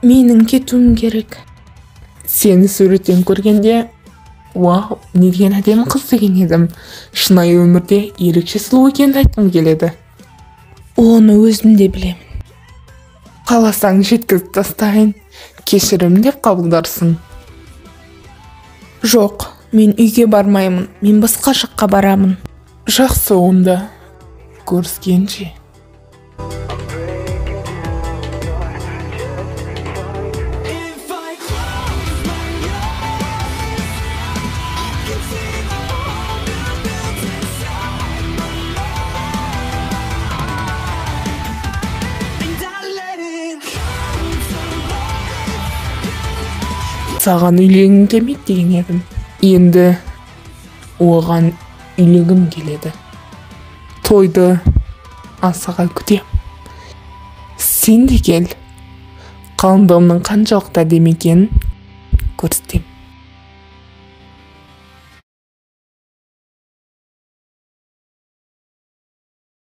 Менің кетуім керек. Сені суреттен көргенде, «Вау, не деген әдемі қыз» деген едім. Шынайы өмірде ерекше сұлу екенін айтқым келеді. Оны өзім де білемін. Қаласаң, жеткізіп тастайын. Кешірім деп қабылдарсың. Жоқ, мен үйге бармаймын. Мен басқа жаққа барамын. Жақсы онда. Көріскенше. Саған үйленгім келмейді деген едім. Енді оған үйленгім келеді. Тойды асыға күтем. Сен де кел. Қалыңдығымның қаншалықты әдемі екенін көрсетемін.